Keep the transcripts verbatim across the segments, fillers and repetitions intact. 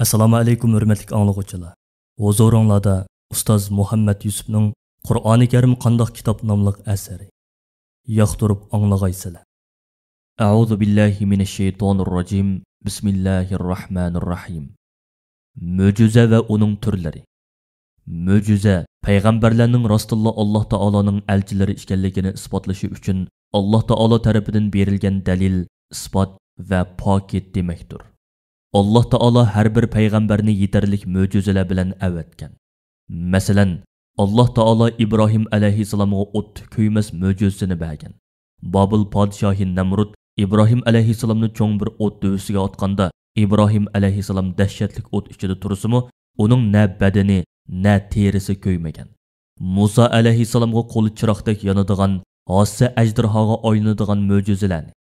ئەسسالامۇ ئەلەيكۇم، ھۆرمەتلىك ئاڭلىغۇچىلار. ھۇزۇرۇڭلاردا ئۇستاز مۇھەممەد يۈسۈپنىڭ «قۇرئانى كەرىم قانداق كىتاب» ناملىق ئەسىرى. ياقتۇرۇپ ئاڭلىغايسىلەر. أعوذ بالله من الشيطان الرجيم. بسم الله الرحمن الرحيم. مۆجىزە ۋە ئۇنىڭ تۈرلىرى. مۆجىزە پەيغەمبەرلەرنىڭ راستتىنلا ئاللاھ تائالانىڭ ئەلچىلىرى ئىكەنلىكىنى ئىسپاتلىشى ئۈچۈن ئاللاھ تائالا تەرىپىدىن بېرىلگەن دەلىل، ئىسپات ۋە پاكىت دېمەكتۇر. ئاللاھ تائالا ھەر بىر پەيغەمبەرنى يېتەرلىك مۆجىزىلەر بىلەن ئەۋەتكەن. مەسىلەن، ئاللاھ تائالا ئىبراھىم ئەلەيھىسسالامغا ئوتتا كۆيمەس مۆجىزىسىنى بەرگەن. بابىل پادىشاھى نەمرۇت ئىبراھىم ئەلەيھىسسالامنى چوڭ بىر ئوت دۆۋىسىگە ئاتقاندا، ئىبراھىم ئەلەيھىسسالام دەھشەتلىك ئوت ئىچىدە تۇرسىمۇ، ئۇنىڭ نە بەدىنى، نە تېرىسى كۆيمىگەن. مۇسا ئەلەيھىسسالامغا قولى چىراغدەك يانىدىغان، ھاسسە ئەجدىرھاغا ئايلىنىدىغان مۆجىزىلەرنى،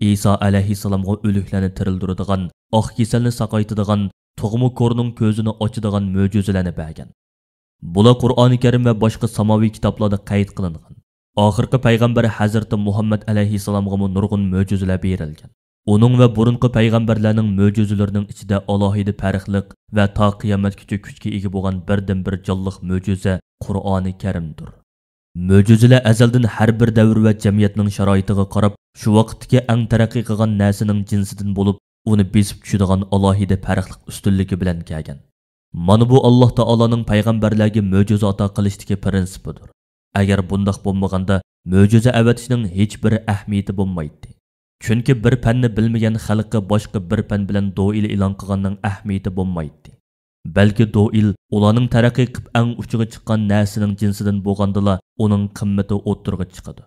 ئىسا ئەلەيھىسسالامغا ئۆلۈكلەرنى تىرىلدۈرىدىغان، ئاق كېسەلنى ساقايتىدىغان، تۇغما كورنىڭ كۆزىنى ئاچىدىغان مۆجىزىلەرنى بەرگەن. بۇلار قۇرئانى كەرىم ۋە باشقا ساماۋىي كىتابلاردا قەيت قىلىنغان. ئاخىرقى پەيغەمبەر ھەزرىتى مۇھەممەد ئەلەيھىسسالامغىمۇ نۇرغۇن مۆجىزىلەر بېرىلگەن. ئۇنىڭ ۋە بۇرۇنقى پەيغەمبەرلەرنىڭ مۆجىزىلىرىنىڭ ئىچىدە ئالاھىدە پەرقلىق ۋە تا قىيامەتكىچە كۈچكە ئىگە بولغان بىردىنبىر جانلىق مۆجىزە قۇرئانى كەرىمدۇر. مۆجىزىلەر ئەزەلدىن ھەر بىر دەۋر ۋە جەمئىيەتنىڭ شارائىتىغا قاراپ، شۇ ۋاقىتتىكى ئەڭ تەرەققىي قىلغان نەرسىنىڭ جىنسىدىن بولۇپ، ئۇنى بېسىپ چۈشىدىغان ئالاھىدە پەرقلىق ئۈستۈنلۈكى بىلەن كەلگەن. مانا بۇ ئاللاھ تائالانىڭ پەيغەمبەرلەرگە مۆجىزە ئاتا قىلىشتىكى پىرىنسىپىدۇر. ئەگەر بۇنداق بولمىغاندا، مۆجىزە ئەۋەتىشنىڭ ھېچبىر ئەھمىيىتى بولمايتتى. چۈنكى بىر پەننى بىلمىگەن خەلققە باشقا بىر پەن بىلەن دوئىل ئېلان قىلغاننىڭ ئەھمىيىتى بولمايتتى. بەلكى دوئىل ئۇلارنىڭ تەرەققىي قىلىپ ئەڭ ئۇچىغا چىققان نەرسىنىڭ جىنسىدىن بولغاندىلا، ئۇنىڭ قىممىتى ئوتتۇرىغا چىقىدۇ.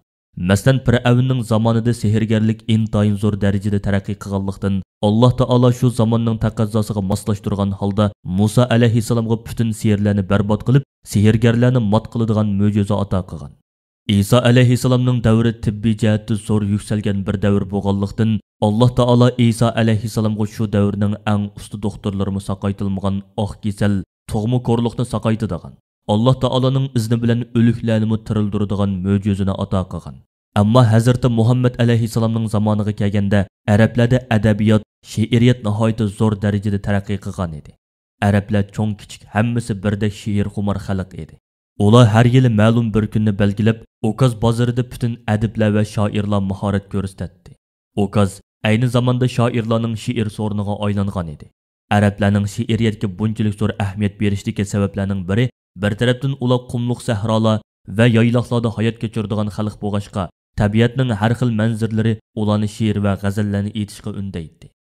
مەسىلەن، پىرئەۋننىڭ زامانىدا سېھىرگەرلىك ئىنتايىن زور دەرىجىدە تەرەققىي قىلغانلىقتىن، ئاللاھ تائالا شۇ زاماننىڭ تەقەززاسىغا ماسلاشتۇرغان ھالدا مۇسا ئەلەيھىسسالامغا پۈتۈن سېھىرلەرنى بەربات قىلىپ، سېھىرگەرلەرنى مات قىلىدىغان مۆجىزە ئاتا قىلغان. ئىسا ئەلەيھىسسالامنىڭ دەۋرى تېببىي جەھەتتە زور يۈكسەلگەن بىر دەۋر بولغانلىقتىن، ئاللاھ تائالا ئىسا ئەلەيھىسسالامغا شۇ دەۋرنىڭ ئەڭ ئۇستا دوختۇرلىرىمۇ ساقايتالمىغان ئاق كېسەل، تۇغما كورلۇقنى ساقايتىدىغان، ئاللاھ تائالانىڭ ئىزنى بىلەن ئۆلۈكلەرنىمۇ تىرىلدۈرىدىغان مۆجىزىنى ئاتا قىلغان. ئەمما ھەزرىتى مۇھەممەد ئەلەيھىسسالامنىڭ زامانىغا كەلگەندە، ئەرەبلەردە ئەدەبىيات، شېئىرىيەت ناھايىتى زور دەرىجىدە تەرەققىي قىلغان ئىدى. ئەرەبلەر چوڭ-كىچىك ھەممىسى بىردەك شېئىرخۇمار خەلق ئىدى. ئۇلار ھەر يىلى مەلۇم بىر كۈننى بەلگىلەپ، ئوكاز بازىرىدا پۈتۈن ئەدىبلەر ۋە شائىرلار ماھارەت كۆرسىتەتتى. ئوكاز ئەينى زاماندا شائىرلارنىڭ شېئىر سورۇنىغا ئايلانغان ئىدى. ئەرەبلەرنىڭ شېئىرىيەتكە بۇنچىلىك زور ئەھمىيەت بېرىشتىكى سەۋەبلەرنىڭ بىرى، بىر تەرەپتىن ئۇلار قۇملۇق سەھرالار ۋە يايلاقلاردا ھايات كەچۈرىدىغان خەلق بولغاچقا، تەبىئەتنىڭ ھەر خىل مەنزىرىلىرى ئۇلارنى شېئىر ۋە غەزەللەرنى ئېيتىشقا ئۈندەيتتى.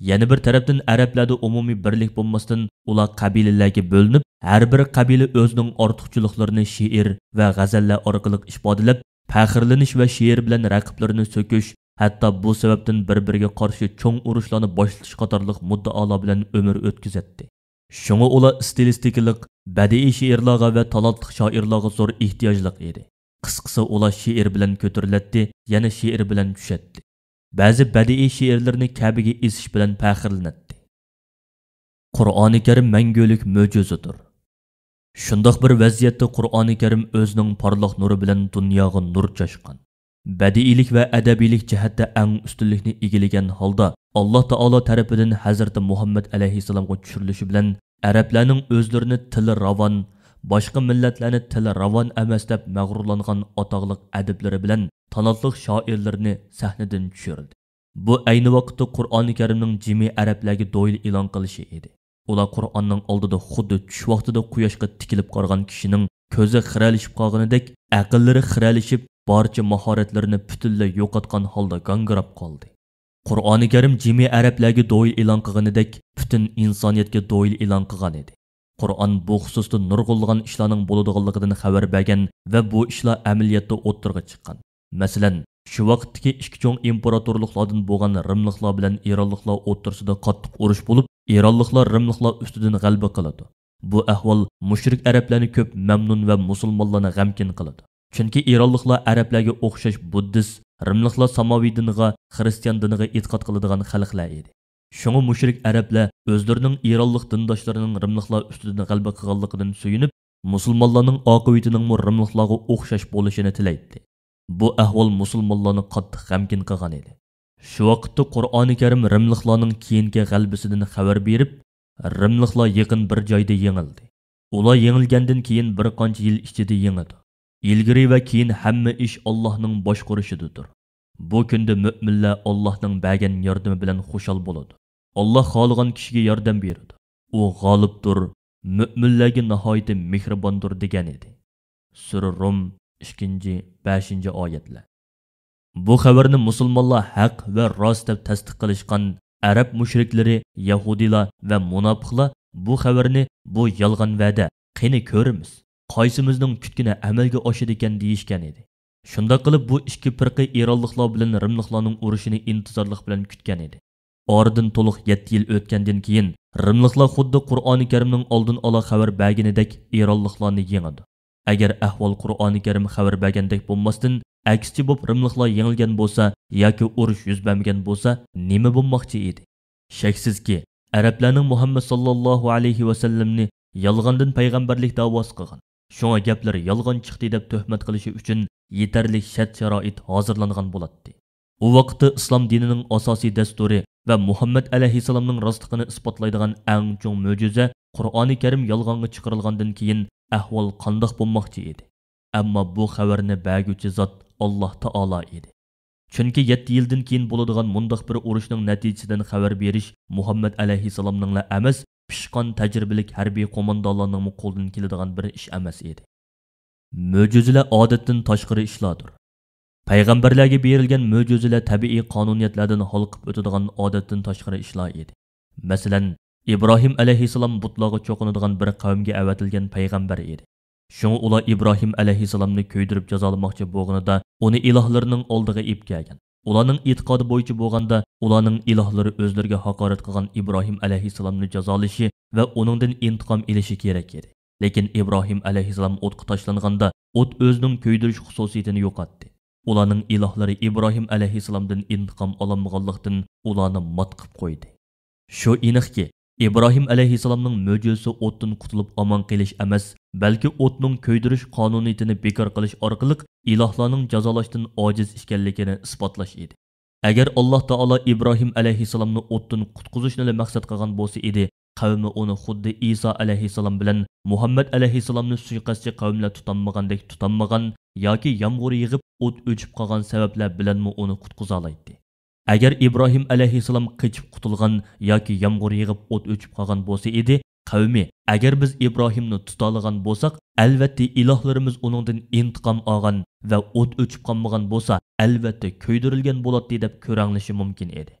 يەنە بىر تەرەپتىن، ئەرەبلەردە ئومۇمىي بىرلىك بولماستىن، ئۇلار قەبىلىلەرگە بۆلۈنۈپ، ھەر بىر قەبىلە ئۆزىنىڭ ئارتۇقچىلىقلىرىنى شېئىر ۋە غەزەللەر ئارقىلىق ئىپادىلەپ، پەخىرلىنىش ۋە شېئىر بىلەن رەقىبلىرىنى سۆكۈش، ھەتتا بۇ سەۋەبتىن بىر-بىرىگە قارشى چوڭ ئۇرۇشلارنى باشلىتىش قاتارلىق مۇددىئالار بىلەن ئۆمۈر ئۆتكۈزەتتى. شۇڭا ئۇلار ئىستىلىستىكىلىق، بەدىئىي شېئىرلارغا ۋە تالانتلىق شائىرلارغا زور ئېھتىياجلىق ئىدى. قىسقىسى، ئۇلار شېئىر بىلەن كۆتۈرۈلەتتى، يەنە شېئىر بىلەن چۈشەتتى. بەزى بەدىئىي شېئىرلىرىنى كەبىگە ئېسىش بىلەن پەخىرلىنەتتى. قۇرئانى كەرىم مەڭگۈلۈك مۆجىزىدۇر. شۇنداق بىر ۋەزىيەتتە قۇرئانى كەرىم ئۆزىنىڭ پارلاق نۇرى بىلەن دۇنياغا نۇر چاچقان، بەدىئىيلىك ۋە ئەدەبىيلىك جەھەتتە ئەڭ ئۈستۈنلۈكنى ئىگىلىگەن ھالدا، ئاللاھ تائالا تەرىپىدىن ھەزرىتى مۇھەممەد ئەلەيھىسسالامغا چۈشۈرۈلۈشى بىلەن، ئەرەبلەرنىڭ ئۆزلىرىنى تىلى راۋان، باشقا مىللەتلەرنى تىلى راۋان ئەمەس دەپ مەغرۇرلانغان ئاتاقلىق ئەدىبلىرى بىلەن تالانتلىق شائىرلىرىنى سەھنىدىن چۈشۈردى. بۇ ئەينى ۋاقىتتا قۇرئانى كەرىمنىڭ جىمى ئەرەبلەرگە دوئىل ئېلان قىلىشى ئىدى. ئۇلار قۇرئاننىڭ ئالدىدا خۇددى چۈش ۋاقتىدا قۇياشقا تىكىلىپ قارىغان كىشىنىڭ كۆزى خىرەلىشىپ قالغىنىدەك، ئەقىللىرى خىرەلىشىپ، بارچە ماھارەتلىرىنى پۈتۈنلەي يوقاتقان ھالدا گاڭگىراپ قالدى. قۇرئانى كەرىم جىمى ئەرەبلەرگە دوئىل ئېلان قىلغىنىدەك، پۈتۈن ئىنسانىيەتكە دوئىل ئېلان قىلغان ئىدى. قۇرئان بۇ خۇسۇستا نۇرغۇنلىغان ئىشلارنىڭ بولىدىغانلىقىدىن خەۋەر بەرگەن ۋە بۇ ئىشلار ئەمەلىيەتتە ئوتتۇرىغا چىققان. مەسىلەن، شۇ ۋاقىتتىكى ئىككى چوڭ ئىمپېراتورلۇقلاردىن بولغان رىملىقلار بىلەن ئىرانلىقلار ئوتتۇرىسىدا قاتتىق ئۇرۇش بولۇپ، ئىرانلىقلار رىملىقلار ئۈستىدىن غەلىبە قىلىدۇ. بۇ ئەھۋال مۇشرىك ئەرەبلەرنى كۆپ مەمنۇن ۋە مۇسۇلمانلارنى غەمكىن قىلىدۇ. چۈنكى ئىرانلىقلار ئەرەبلەرگە ئوخشاش بۇددىست، رىملىقلار ساماۋى دىنىغا، خىرىستىيان دىنىغا ئېتىقاد قىلىدىغان خەلقلەر ئىدى. شۇڭا مۇشرىك ئەرەبلەر ئۆزلىرىنىڭ ئىرانلىق دىنداشلىرىنىڭ رىملىقلار ئۈستىدىن غەلىبە قىلغانلىقىدىن سۆيۈنۈپ، مۇسۇلمانلارنىڭ ئاقىۋىتىنىڭمۇ رىملىقلارغا ئوخشاش بولۇشىنى تىلەيتتى. بۇ ئەھۋال مۇسۇلمانلارنى قاتتىق غەمكىن قىلغان ئىدى. شۇ ۋاقىتتا قۇرئانى كەرىم رىملىقلارنىڭ كېيىنكى غەلىبىسىدىن خەۋەر بېرىپ، رىملىقلار يېقىن بىر جايدا يېڭىلدى. ئۇلار يېڭىلگەندىن كېيىن بىر قانچە يىل ئىچىدە يېڭىدۇ. ئىلگىرى ۋە كېيىن ھەممە ئىش ئاللاھنىڭ باشقۇرۇشىدىدۇر. بۇ كۈندە مۆمىنلەر ئاللاھنىڭ بەرگەن ياردىمى بىلەن خۇشال بولىدۇ. ئاللاھ خالىغان كىشىگە ياردەم بېرىدۇ. ئۇ غالىبتۇر، مۆمىنلەرگە ناھايىتى مېھرىباندۇر، دېگەن ئىدى. سۈرە رۇم، ئىككىنچى، بەشىنچى ئايەتلەر. بۇ خەۋەرنى مۇسۇلمانلار ھەق ۋە راست دەپ تەستىق قىلىشقان ئەرەب مۇشرىكلىرى، يەھۇدىيلار ۋە مۇناپىقلار بۇ خەۋەرنى، بۇ يالغان ۋەدە، قېنى كۆرىمىز، قايسىمىزنىڭ كۈتكىنى ئەمەلگە ئاشىدىكەن، دېيىشكەن ئىدى. شۇنداق قىلىپ، بۇ ئىككى پىرقە ئىرانلىقلار بىلەن رىملىقلارنىڭ ئۇرۇشىنى ئىنتىزارلىق بىلەن كۈتكەن ئىدى. ئارىدىن تولۇق يەتتە يىل ئۆتكەندىن كېيىن، رىملىقلار خۇددى قۇرئانى كەرىمنىڭ ئالدىن ئالا خەۋەر بەرگىنىدەك ئىرانلىقلارنى يېڭىدۇ. ئەگەر ئەھۋال قۇرئانى كەرىم خەۋەر بەرگەندەك بولماستىن، ئەكسىچە بولۇپ رىملىقلار يېڭىلگەن بولسا ياكى ئۇرۇش يۈز بەرمىگەن بولسا، نېمە بولماقچى ئىدى؟ شەكسىزكى، ئەرەبلەرنىڭ مۇھەممەد ساللاللاھۇ ئەلەيھى ۋەسەللەمنى يالغاندىن پەيغەمبەرلىك دەۋاسى قىلغان، شۇڭا گەپلىرى يالغان چىقتى دەپ تۆھمەت قىلىشى ئۈچۈن يېتەرلىك شەرت-شارائىت ھازىرلانغان بولاتتى. ئۇ ۋاقىتتا ئىسلام دىنىنىڭ ئاساسىي دەستۇرى ۋە مۇھەممەد ئەلەيھىسسالامنىڭ راستلىقىنى ئىسپاتلايدىغان ئەڭ چوڭ مۆجىزە قۇرئانى كەرىم يالغانغا چىقىرىلغاندىن كېيىن ئەھۋال قانداق بولماقچى ئىدى؟ ئەمما بۇ خەۋەرنى بەرگۈچى زات ئاللاھ تائالا ئىدى. چۈنكى يەتتە يىلدىن كېيىن بولىدىغان مۇنداق بىر ئۇرۇشنىڭ نەتىجىسىدىن خەۋەر بېرىش مۇھەممەد ئەلەيھىسسالامنىڭلا ئەمەس، پىشقان تەجرىبىلىك ھەربىي قوماندانلارنىڭمۇ قولىدىن كېلىدىغان بىر ئىش ئەمەس ئىدى. مۆجىزىلەر ئادەتتىن تاشقىرى ئىشلاردۇر. پەيغەمبەرلەرگە بېرىلگەن مۆجىزىلەر تەبىئىي قانۇنىيەتلەردىن ھالقىپ ئۆتىدىغان ئادەتتىن تاشقىرى ئىشلار ئىدى. مەسىلەن، ئىبراھىم ئەلەيھىسسالام بۇتلارغا چوقۇنىدىغان بىر قەۋمگە ئەۋەتىلگەن پەيغەمبەر ئىدى. شۇڭا ئۇلار ئىبراھىم ئەلەيھىسسالامنى كۆيدۈرۈپ جازالىماقچى بولغىنىدا، ئۇنى ئىلاھلىرىنىڭ ئالدىغا ئېلىپ كەلگەن. ئۇلارنىڭ ئېتىقادى بويىچە بولغاندا، ئۇلارنىڭ ئىلاھلىرى ئۆزلىرىگە ھاقارەت قىلغان ئىبراھىم ئەلەيھىسسالامنى جازالىشى ۋە ئۇنىڭدىن ئىنتىقام ئېلىشى كېرەك ئىدى. لېكىن ئىبراھىم ئەلەيھىسسالام ئوتقا تاشلانغاندا، ئوت ئۆزىنىڭ كۆيدۈرۈش خۇسۇسىيىتىنى يوقاتتى. ئۇلارنىڭ ئىلاھلىرى ئىبراھىم ئەلەيھىسسالامدىن ئىنتىقام ئالالمىغانلىقتىن، ئۇلارنى مات قىلىپ قويدى. شۇ ئېنىقكى، ئىبراھىم ئەلەيھىسسالامنىڭ مۆجىزىسى ئوتتىن قۇتۇلۇپ ئامان قېلىش ئەمەس، بەلكى ئوتنىڭ كۆيدۈرۈش قانۇنىيىتىنى بىكار قىلىش ئارقىلىق ئىلاھلارنىڭ جازالاشتىن ئاجىز ئىكەنلىكىنى ئىسپاتلاش ئىدى. ئەگەر ئاللاھ تائالا ئىبراھىم ئەلەيھىسسالامنى ئوتتىن قۇتقۇزۇشنىلا مەقسەت قىلغان بولسا ئىدى، قەۋمى ئۇنى خۇددى ئىسا ئەلەيھىسسالام بىلەن مۇھەممەد ئەلەيھىسسالامنى سۇيىقەستچى قەۋملەر تۇتالمىغاندەك تۇتالمىغان ياكى يامغۇر يېغىپ ئوت ئۆچۈپ قالغان سەۋەبلەر بىلەنمۇ ئۇنى قۇتقۇزالايتتى. ئەگەر ئىبراھىم ئەلەيھىسسالام قېچىپ قۇتۇلغان ياكى يامغۇر يېغىپ ئوت ئۆچۈپ قالغان بولسا ئىدى، قەۋمى، ئەگەر بىز ئىبراھىمنى تۇتالىغان بولساق، ئەلۋەتتە ئىلاھلىرىمىز ئۇنىڭدىن ئىنتىقام ئالغان ۋە ئوت ئۆچۈپ قالمىغان بولسا، ئەلۋەتتە كۆيدۈرۈلگەن بولاتتى، دەپ كۆرەڭلىشى مۇمكىن ئىدى.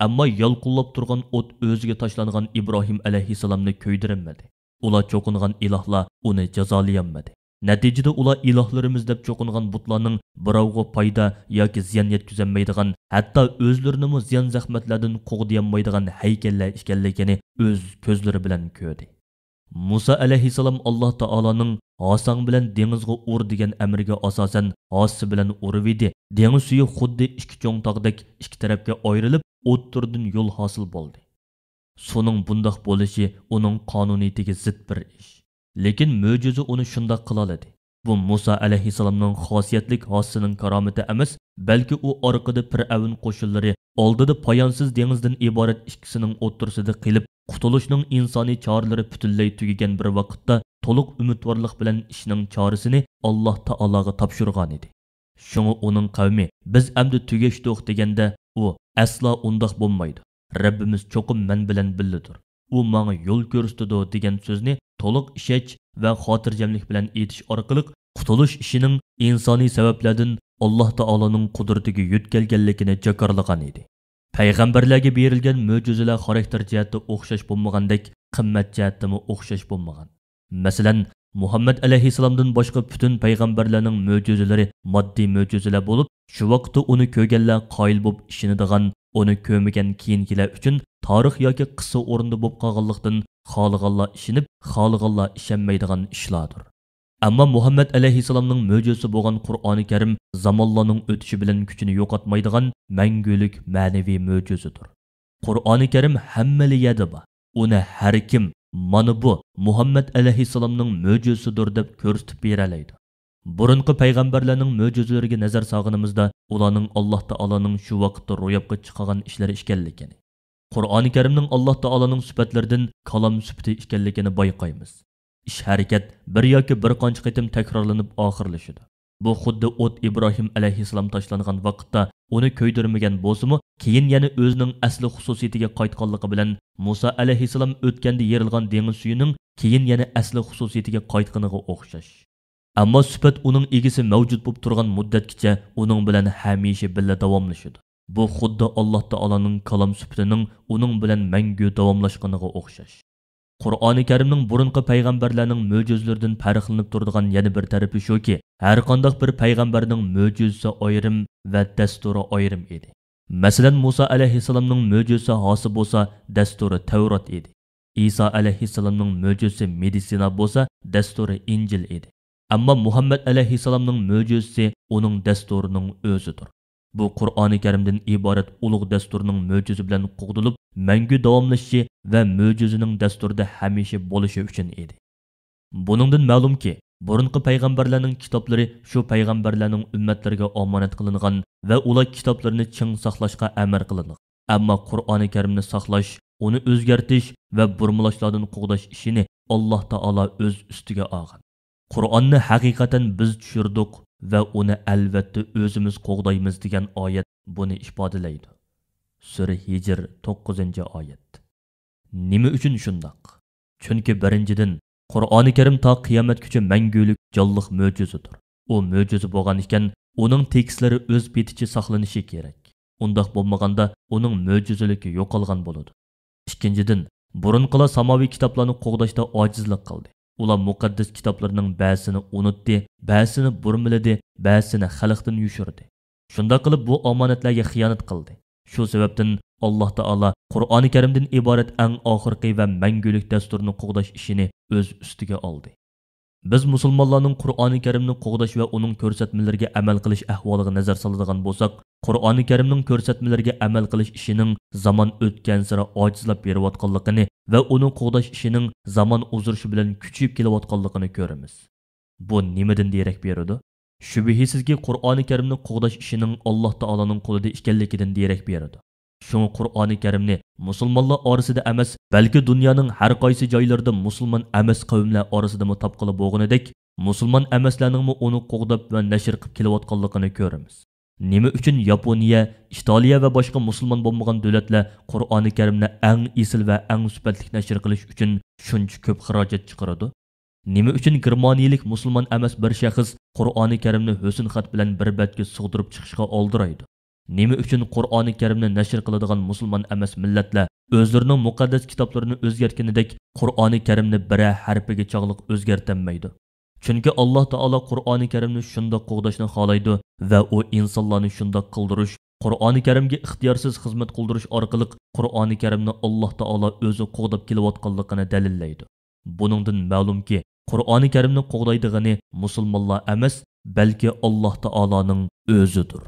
ئەمما يالقۇنلاپ تۇرغان ئوت ئۆزىگە تاشلانغان ئىبراھىم ئەلەيھىسسالامنى كۆيدۈرەلمىدى. ئۇلار چوقۇنغان ئىلاھلار ئۇنى جازالىيالمىدى. نەتىجىدە ئۇلار ئىلاھلىرىمىز دەپ چوقۇنغان بۇتلارنىڭ بىراۋغا پايدا ياكى زىيان يەتكۈزەلمەيدىغان، ھەتتا ئۆزلىرىنىمۇ زىيان-زەخمەتلەردىن قوغدىيالمايدىغان ھەيكەللەر ئىكەنلىكىنى ئۆز كۆزلىرى بىلەن كۆردى. مۇسا ئەلەيھىسسالام ئاللاھ تائالانىڭ ھاساڭ بىلەن دېڭىزغا ئۇر دېگەن ئەمرىگە ئاساسەن ھاسىسى بىلەن ئۇرۇۋىدى. دېڭىز سۈيى خۇددى ئىككى چوڭ تاغدەك ئىككى تەرەپكە ئايرىلىپ، ئوتتۇرىدىن يول ھاسىل بولدى. سۇنىڭ بۇنداق بولۇشى ئۇنىڭ قانۇنىيىتىگە زىت بىر ئىش. لېكىن مۆجىزە ئۇنى شۇنداق قىلالىدى. بۇ مۇسا ئەلەيھىسسالامنىڭ خاسىيەتلىك ھاسىسىنىڭ كارامىتى ئەمەس، بەلكى ئۇ ئارقىدا پىرئەۋن قوشۇنلىرى، ئالدىدا پايانسىز دېڭىزدىن ئىبارەت ئىككىسىنىڭ ئوتتۇرىسىدا قېلىپ، قۇتۇلۇشنىڭ ئىنسانىي چارىلىرى پۈتۈنلەي تۈگىگەن بىر ۋاقىتتا، تولۇق ئۈمىدۋارلىق بىلەن ئىشنىڭ چارىسىنى ئاللاھ تائالاغا تاپشۇرغانىدى. شۇڭا ئۇنىڭ قەۋمى، «بىز ئەمدى تۈگەشتۇق» دېگەندە، ئۇ، «ئەسلا ئۇنداق بولمايدۇ. رەببىمىز چوقۇم مەن بىلەن بىللىدۇر. ئۇ ماڭا يول كۆرسىتىدۇ» دېگەن سۆزنى تولۇق ئىشەنچ ۋە خاتىرجەملىك بىلەن ئېيتىش ئارقىلىق قۇتۇلۇش ئىشىنىڭ ئىنسانىي سەۋەبلەردىن ئاللاھ تائالانىڭ قۇدرىتىگە يۆتكەلگەنلىكىنى جاكارلىغان ئىدى. پەيغەمبەرلەرگە بېرىلگەن مۆجىزىلەر خاراكتېر جەھەتتە ئوخشاش بولمىغاندەك، قىممەت جەھەتتىمۇ ئوخشاش بولمىغان. مەسىلەن، مۇھەممەد ئەلەيھىسسالامدىن باشقا پۈتۈن پەيغەمبەرلەرنىڭ مۆجىزىلىرى ماددىي مۆجىزىلەر بولۇپ، شۇ ۋاقىتتا ئۇنى كۆرگەنلەر قايىل بولۇپ ئىشىنىدىغان، ئۇنى كۆرمىگەن كېيىنكىلەر ئۈچۈن تارىخ ياكى قىسسە ئورنىدا بولۇپ قالغانلىقتىن، خالىغانلار ئىشىنىپ، خالىغانلار ئىشەنمەيدىغان ئىشلاردۇر. ئەمما مۇھەممەد ئەلەيھىسسالامنىڭ مۆجىزىسى بولغان قۇرئانى كەرىم زامانلارنىڭ ئۆتۈشى بىلەن كۈچىنى يوقاتمايدىغان مەڭگۈلۈك مەنىۋى مۆجىزىدۇر. قۇرئانى كەرىم ھەممىلا يەردە بار. ئۇنى ھەر كىم، «مانا بۇ مۇھەممەد ئەلەيھىسسالامنىڭ مۆجىزىسىدۇر» دەپ كۆرسىتىپ بېرەلەيدۇ. بۇرۇنقى پەيغەمبەرلەرنىڭ مۆجىزىلىرىگە نەزەر سالغىنىمىزدا، ئۇلارنىڭ ئاللاھ تائالانىڭ شۇ ۋاقىتتا روياپقا چىقارغان ئىشلىرى ئىكەنلىكىنى، قۇرئانى كەرىمنىڭ ئاللاھ تائالانىڭ سۈپەتلىرىدىن كالام سۈپىتى ئىكەنلىكىنى بايقايمىز. ئىش-ھەرىكەت بىر ياكى بىر قانچە قېتىم تەكرارلىنىپ ئاخىرلىشىدۇ. بۇ خۇددى ئوت ئىبراھىم ئەلەيھىسسالام تاشلانغان ۋاقىتتا ئۇنى كۆيدۈرمىگەن بولسىمۇ، كېيىن يەنە ئۆزىنىڭ ئەسلى خۇسۇسىيىتىگە قايتقانلىقى بىلەن، مۇسا ئەلەيھىسسالام ئۆتكەندە يېرىلغان دېڭىز سۈيىنىڭ كېيىن يەنە ئەسلى خۇسۇسىيىتىگە قايتقىنىغا ئوخشاش. ئەمما سۈپەت ئۇنىڭ ئىگىسى مەۋجۇت بولۇپ تۇرغان مۇددەتكىچە ئۇنىڭ بىلەن ھەمىشە بىللە داۋاملىشىدۇ. بۇ خۇددى ئاللاھ تائالانىڭ كالام سۈپىتىنىڭ ئۇنىڭ بىلەن مەڭگۈ داۋاملاشقىنىغا ئوخشاش. قۇرئانى كەرىمنىڭ بۇرۇنقى پەيغەمبەرلەرنىڭ مۆجىزىلىرىدىن پەرقلىنىپ تۇرىدىغان يەنە بىر تەرىپى شۇكى، ھەرقانداق بىر پەيغەمبەرنىڭ مۆجىزىسى ئايرىم ۋە دەستۇرى ئايرىم ئىدى. مەسىلەن، مۇسا ئەلەيھىسسالامنىڭ مۆجىزىسى ھاسا بولسا، دەستۇرى تەۋرات ئىدى. ئىسا ئەلەيھىسسالامنىڭ مۆجىزىسى مېدىتسىنا بولسا، دەستۇرى ئىنجىل ئىدى. ئەمما مۇھەممەد ئەلەيھىسسالامنىڭ مۆجىزىسى ئۇنىڭ دەستۇرىنىڭ ئۆزىدۇر. بۇ قۇرئانى كەرىمدىن ئىبارەت ئۇلۇغ دەستۇرنىڭ مۆجىزە بىلەن قوغدىلىپ، مەڭگۈ داۋاملىشىشى ۋە مۆجىزىنىڭ دەستۇرىدا ھەمىشە بولۇشى ئۈچۈن ئىدى. بۇنىڭدىن مەلۇمكى، بۇرۇنقى پەيغەمبەرلەرنىڭ كىتابلىرى شۇ پەيغەمبەرلەرنىڭ ئۈممەتلىرىگە ئامانەت قىلىنغان ۋە ئۇلار كىتابلىرىنى چىڭ ساقلاشقا ئەمر قىلىنغان. ئەمما قۇرئانى كەرىمنى ساقلاش، ئۇنى ئۆزگەرتىش ۋە بۇرمىلاشلاردىن قوغداش ئىشىنى ئاللاھ تائالا ئۆز ئۈستىگە ئالغان. قۇرئاننى ھەقىقەتەن بىز چۈشۈردۇق ۋە ئۇنى ئەلۋەتتە ئۆزىمىز قوغدايمىز دېگەن ئايەت بۇنى ئىپادىلەيدۇ. سۈرە ھىجر، توققۇزىنچى ئايەت. نېمە ئۈچۈن شۇنداق؟ چۈنكى بىرىنچىدىن، قۇرئانى كەرىم تا قىيامەتكىچە مەڭگۈلۈك جانلىق مۆجىزىدۇر. ئۇ مۆجىزە بولغان ئىكەن، ئۇنىڭ تېكىستلىرى ئۆز پېتىچە ساقلىنىشى كېرەك. ئۇنداق بولمىغاندا، ئۇنىڭ مۆجىزىلىكى يوقالغان بولىدۇ. ئىككىنچىدىن، بۇرۇنقىلار ساماۋىي كىتابلارنى قوغداشتا ئاجىزلىق قىلدى. ئۇلار مۇقەددەس كىتابلىرىنىڭ بەزىسىنى ئۇنتتى، بەزىسىنى بۇرمىلىدى، بەزىسىنى خەلقتىن يوشۇردى. شۇنداق قىلىپ، بۇ ئامانەتلەرگە خىيانەت قىلدى. شۇ سەۋەبتىن، ئاللاھ تائالا قۇرئانى كەرىمدىن ئىبارەت ئەڭ ئاخىرقى ۋە مەڭگۈلۈك دەستۇرنى قوغداش ئىشىنى ئۆز ئۈستىگە ئالدى. بىز مۇسۇلمانلارنىڭ قۇرئانى كەرىمنى قوغداش ۋە ئۇنىڭ كۆرسەتمىلىرىگە ئەمەل قىلىش ئەھۋالىغا نەزەر سالىدىغان بولساق، قۇرئانى كەرىمنىڭ كۆرسەتمىلىرىگە ئەمەل قىلىش ئىشىنىڭ زامان ئۆتكەنسېرى ئاجىزلاپ بېرىۋاتقانلىقىنى ۋە ئۇنى قوغداش ئىشىنىڭ زامان ئۇزىرىشى بىلەن كۈچىيىپ كېلىۋاتقانلىقىنى كۆرىمىز. بۇ نېمىدىن دېرەك بېرىدۇ؟ شۈبھىسىزكى، قۇرئانى كەرىمنى قوغداش ئىشىنىڭ ئاللاھ تائالانىڭ قولىدا ئىكەنلىكىدىن دېرەك بېرىدۇ. شۇڭا قۇرئانى كەرىمنى مۇسۇلمانلار ئارىسىدا ئەمەس، بەلكى دۇنيانىڭ ھەر قايسى جايلىرىدا مۇسۇلمان ئەمەس قەۋملەر ئارىسىدىمۇ تاپقىلى بولغىنىدەك، مۇسۇلمان ئەمەسلەرنىڭمۇ ئۇنى قوغداپ ۋە نەشر قىلىپ كېلىۋاتقانلىقىنى كۆرىمىز. نېمە ئۈچۈن ياپونىيە، ئىتالىيە ۋە باشقا مۇسۇلمان بولمىغان دۆلەتلەر قۇرئانى كەرىمنى ئەڭ ئېسىل ۋە ئەڭ سۈپەتلىك نەشر قىلىش ئۈچۈن شۇنچە كۆپ خىراجەت چىقىرىدۇ؟ نېمە ئۈچۈن گېرمانىيىلىك مۇسۇلمان ئەمەس بىر شەخس قۇرئانى كەرىمنى ھۆسن خەت بىلەن بىر بەتكە سىغدۇرۇپ چىقىشقا ئالدىرايدۇ؟ نېمە ئۈچۈن قۇرئانى كەرىمنى نەشر قىلىدىغان مۇسۇلمان ئەمەس مىللەتلەر ئۆزلىرىنىڭ مۇقەددەس كىتابلىرىنى ئۆزگەرتكىنىدەك قۇرئانى كەرىمنى بىرەر ھەرپىگە چاغلىق ئۆزگەرتەلمەيدۇ؟ چۈنكى ئاللاھ تائالا قۇرئانى كەرىمنى شۇنداق قوغداشنى خالايدۇ ۋە ئۇ ئىنسانلارنى شۇنداق قىلدۇرۇش، قۇرئانى كەرىمگە ئىختىيارسىز خىزمەت قىلدۇرۇش ئارقىلىق قۇرئانى كەرىمنى ئاللاھ تائالا ئۆزى قوغداپ كېلىۋاتقانلىقىنى دەلىللەيدۇ. بۇنىڭدىن مەلۇمكى، قۇرئانى كەرىمنى قوغدايدىغىنى مۇسۇلمانلار ئەمەس، بەلكى ئاللاھ تائالانىڭ ئۆزىدۇر.